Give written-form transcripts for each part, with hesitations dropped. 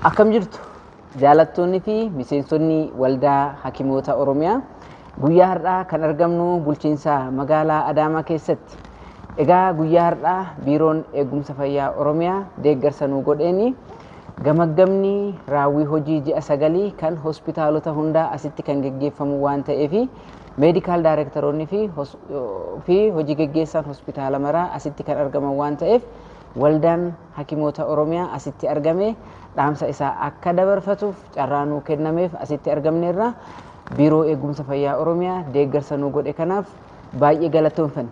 Akkam jirtu jaalattoonni fi miseensonni Waldaa Hakimoota Oromiyaa? Guyyaa har'aa kan argamnu bulchiinsa magaalaa Adaamaa keessatti. Egaa guyyaa har'aa Biiroon Eegumsa Fayyaa Oromiyaa deeggarsa nuu godheeni gamaggamni raawwii hojii ji'a 9 kan hospitaalota hundaa asitti kan geggeeffamu waan ta'eef, meedikaal daayirektaroonni fi hojii geggeessaan hospitaala maraa asitti kan argaman waan ta'eef, Waldaan Hakimoota Oromiyaa asitti argame dhaamsa isaa akka dabarfatuuf carraa nuu kennameef asitti argamneerra. Biiroo Eegumsa Fayyaa Oromiyaa deeggarsa nuu godhe kanaaf baay'ee galatoonfanna.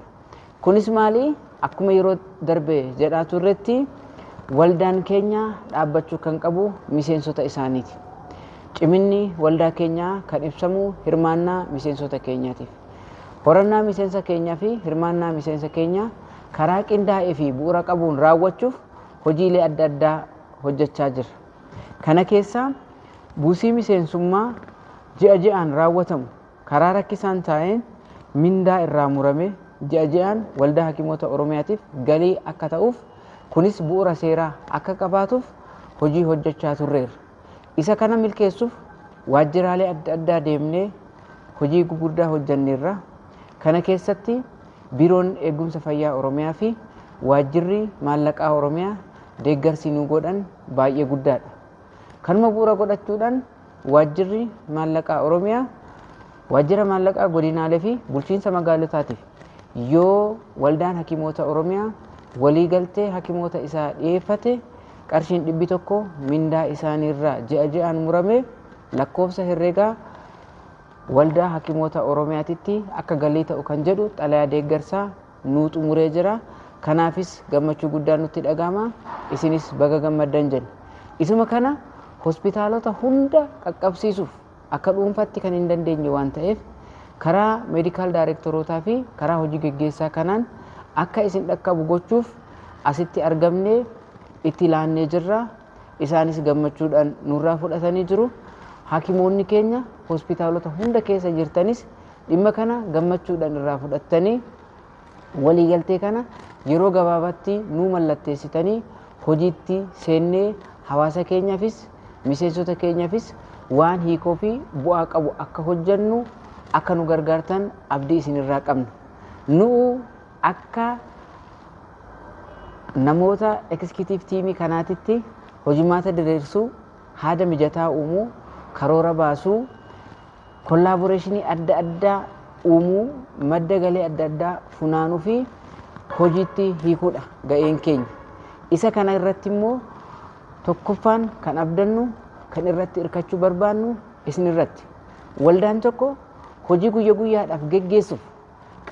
Kunis maali? Akkuma yeroo darbe jedhaa turretti, waldaan keenya dhaabbachuu kan qabu miseensota isaaniiti. Ciminni waldaa keenyaa kan ibsamu hirmaannaa miseensota keenyaatiif. Horannaa miseensa keenyaa fi hirmaannaa miseensa keenyaa karaa qindaa'ee fi bu'uura qabuun raawwachuuf hojiilee adda addaa hojjechaa jirra. Kana keessaa buusii miseensummaa ji'a ji'aan raawwatamu karaa rakkisaan taa'een mindaa irraa murame ji'a ji'aan Waldaa Hakimoota Oromiyaatiif galii akka ta'uuf, kunis bu'uura seeraa akka qabaatuuf hojii hojjechaa turreerra. Isa kana milkeessuuf waajjiraalee adda addaa deemnee hojii guguddaa hojjanneerra. Kana keessatti Biiroon Eegumsa Fayyaa Oromiyaa fi Waajjirri Maallaqaa Oromiyaa deeggarsi nuu godhan baay'ee guddaadha. Kanuma bu'uura godhachuudhaan Waajjirri Maallaqaa Oromiyaa Waajjira Maallaqaa Godinaalee fi Bulchiinsa Magaalotaatiif yoo Waldaan Hakimoota Oromiyaa waliigaltee hakimoota isaa dhiyeeffate, qarshiin 100 mindaa isaaniirraa ji'a ji'aan muramee lakkoofsa herreegaa Waldaa Hakimoota Oromiyaatitti akka galii ta'u kan jedhu xalayaa deeggarsaa nuu xumuree jira. Kanaafis gammachuu guddaan nutti dhaga'ama. Isinis baga gammaddan jenna. Isuma kana hospitaalota hunda qaqqabsiisuuf akka dhuunfaatti kan hin dandeenye waan ta'eef, karaa meedikaal daayirektorootaa fi karaa hojii geggeessaa kanaan akka isin dhaqqabu gochuuf asitti argamnee itti laannee jirra. Isaanis gammachuudhaan nurraa fudhatanii jiru. Hakimoonni keenya hospitaalota hunda keessa jirtanis dhimma kana gammachuudhaan irraa fudhattanii, waliigaltee kana yeroo gabaabaatti nuu mallatteessitanii, hojiitti seennee hawaasa keenyaafis miseensota keenyaafis waan hiikoo fi bu'aa qabu akka hojjannu akka nu gargaartan abdii isinirraa qabna. Nu'u akka namoota executive tiimii kanaatitti hojimaata diriirsuu, haada mijataa uumuu, karoora baasuu, kollaaboreeshinii adda addaa uumuu, madda galii adda addaa funaanuu fi hojiitti hiikuudha ga'een keenya. Isa kana irratti immoo tokkoffaan kan abdannu, kan irratti hirkachuu barbaannu isin irratti. Waldaan tokko hojii guyya guyyaadhaaf geggeessuuf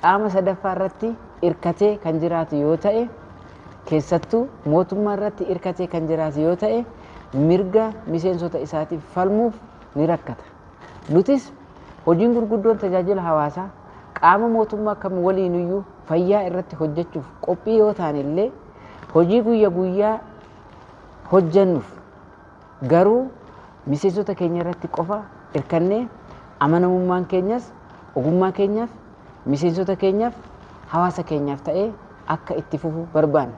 qaama sadaffaa irratti hirkatee kan jiraatu yoo ta'e, keessattuu mootummaa irratti hirkatee kan jiraatu yoo ta'e, mirga miseensota isaatiif falmuuf ni rakkata. Nutis hojiin gurguddoon tajaajila hawaasaa qaama mootummaa kam waliiniyyuu fayyaa irratti hojjechuuf qophii yoo taane illee, hojii guyya guyyaa hojjennuuf garuu miseensota keenya irratti qofa hirkannee, amanamummaan keenyas ogummaa keenyaaf, miseensota keenyaaf, hawaasa keenyaaf ta'ee akka itti fufu barbaanna.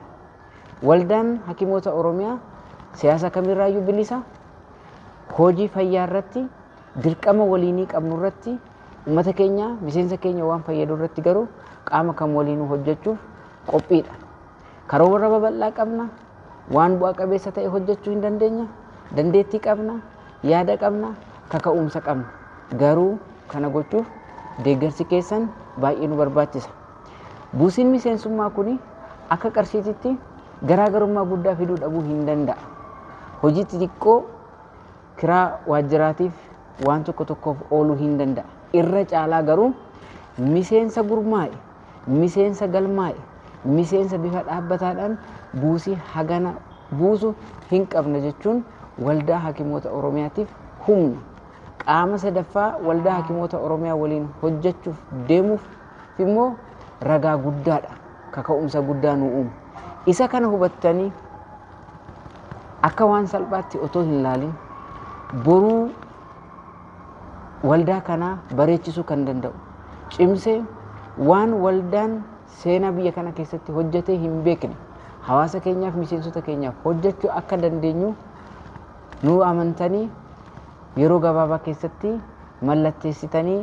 Waldaan Hakimoota Oromiyaa siyaasa kamirraayyuu bilisa. Hojii fayyaa irratti dirqama waliinii qabnu irratti, uummata keenya, miseensa keenya waan fayyadu irratti garuu qaama kam waliinuu hojjechuuf qophiidha. Karoora babal'aa qabna, waan bu'a qabeessa ta'e hojjechuu hin dandeenya, dandeettii qabna, yaada qabna, kaka'umsa qabna. Garuu kana gochuuf deeggarsi keessan baay'ee nu barbaachisa. Buusiin miseensummaa kun akka qarshiititti garaagarummaa guddaa fiduu dhabuu hin danda'a. Hojii xixiqqoo kiraa waajjiraatiif waan tokko tokkoof ooluu hin danda'a. Irra caalaa garuu miseensa gurmaa'e, miseensa galmaa'e, miseensa bifa dhaabbataadhaan buusii hagana buusu hin qabna jechuun Waldaa Hakimoota Oromiyaatiif humna. Qaama sadaffaa Waldaa Hakimoota Oromiyaa waliin hojjechuuf deemuuf immoo ragaa guddaadha. Kaka'umsa guddaa nu uuma. Isa kana hubattanii akka waan salphaatti otoo hin laalin, boruu waldaa kanaa bareechisuu kan danda'u, cimsee waan waldaan seenaa biyya kana keessatti hojjetee hin beekne hawaasa keenyaaf, miseensota keenyaaf hojjechuu akka dandeenyu Nu amantanii yeroo gabaabaa keessatti mallatteessitanii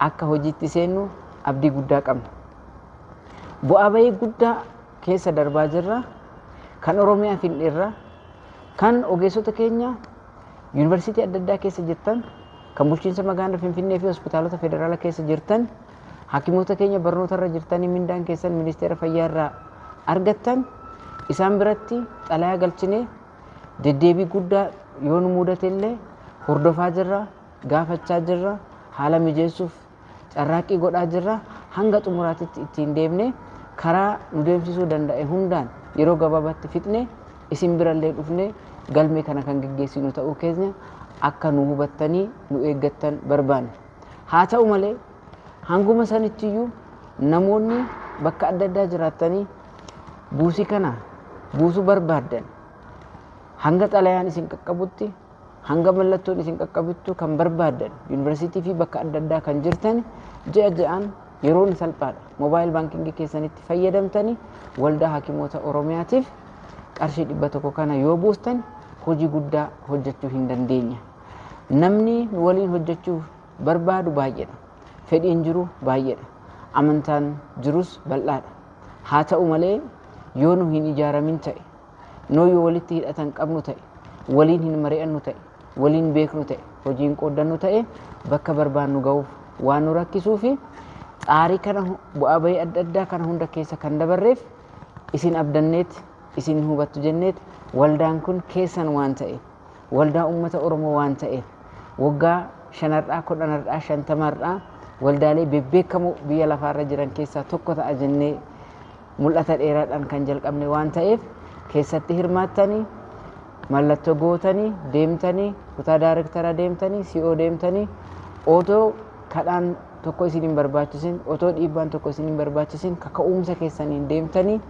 akka hojiitti seennu abdii guddaa qabna. Bu'aa bahii guddaa keessa darbaa jirra. Kan Oromiyaa Finfinneerra, kan ogeessota keenya yuunivarsiitii adda addaa keessa jirtan, kan bulchiinsa magaalaa Finfinnee fi hospitaalota federaalaa keessa jirtan, hakimoota keenya barnoota irra jirtanii mindaan keessan ministeera fayyaa irraa argattan, isaan biratti xalayaa galchinee deddeebii guddaa yoo nu mudate illee hordofaa jirra, gaafachaa jirra, haala mijeessuuf carraaqqii godhaa jirra. Hanga xumuraatitti ittiin deemne karaa nu deemsisuu danda'e hundaan yeroo gabaabaatti fixne isin birallee dhufne galmee kana kan geggeessinu ta'uu keenya akka nu hubattanii nu eeggattan barbaanne. Haa ta'u malee, hanguma sanittiyyuu namoonni bakka adda addaa jiraattanii buusii kana buusuu barbaaddan, hanga xalayaan isin qaqqabutti, hanga mallattoon isin qaqqabuttu kan barbaaddan, yuunivarsiitii fi bakka adda addaa kan jirtan, ji'a ji'aan yeroon salphaadha. Mobile banking keessanitti fayyadamtanii Waldaa Hakimoota Oromiyaatiif qarshii 100 kana yoo buustan hojii guddaa hojjechuu hin dandeenya. Namni nu waliin hojjechuu barbaadu baay'eedha. Fedhiin jiru baay'eedha. Amantaan jirus bal'aadha. Haa ta'u malee, yoo nu hin ijaaramin ta'e, noo yoo walitti hidhatan qabnu ta'e, waliin hin mari'annu ta'e, waliin beeknu ta'e, hojiin qooddannu ta'e, bakka barbaannu ga'uuf waan nu rakkisuu fi xaarii kana, bu'aa bahii adda addaa kana hunda keessa kan dabarreef isin abdanneet, isin hubattu jenneet, waldaan kun keessan waan ta'eef, waldaa uummata Oromoo waan ta'eef, waggaa 5har'aa, 10har'aa, 50har'aa waldaalee bebbeekamoo biyya lafaarra jiran keessaa tokko ta'a jennee mul'ata dheeraadhaan kan jalqabne waan ta'eef, keessatti hirmaattanii, mallattoo gootanii deemtanii, kutaa daarektara deemtanii, si'oo deemtanii, otoo kadhaan tokko isin hin barbaachisin, otoo dhiibbaan tokko isin hin barbaachisin, kaka'umsa keessaniin deemtanii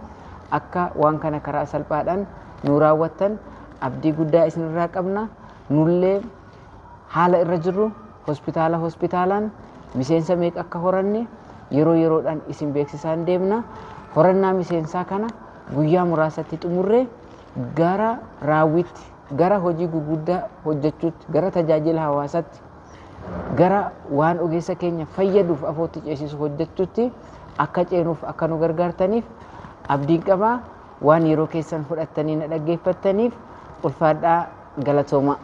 akka waan kana karaa salphaadhaan nu raawwattan abdii guddaa isinirraa qabna. Nullee haala irra jirru, hospitaala hospitaalaan miseensa meeqa akka horanne yeroo yeroodhaan isin beeksisaan deemna. Horannaa miseensaa kana guyyaa muraasatti xumurree gara raawwitti, gara hojii gurguddaa hojjechuutti, gara tajaajila hawaasaatti, gara waan ogeessa keenya fayyaduuf afootti ceesisu hojjechuutti akka ceenuuf akka nu gargaartaniif abdiin qabaa. Waan yeroo keessan fudhattanii na dhaggeeffattaniif ulfaadhaa, galatooma.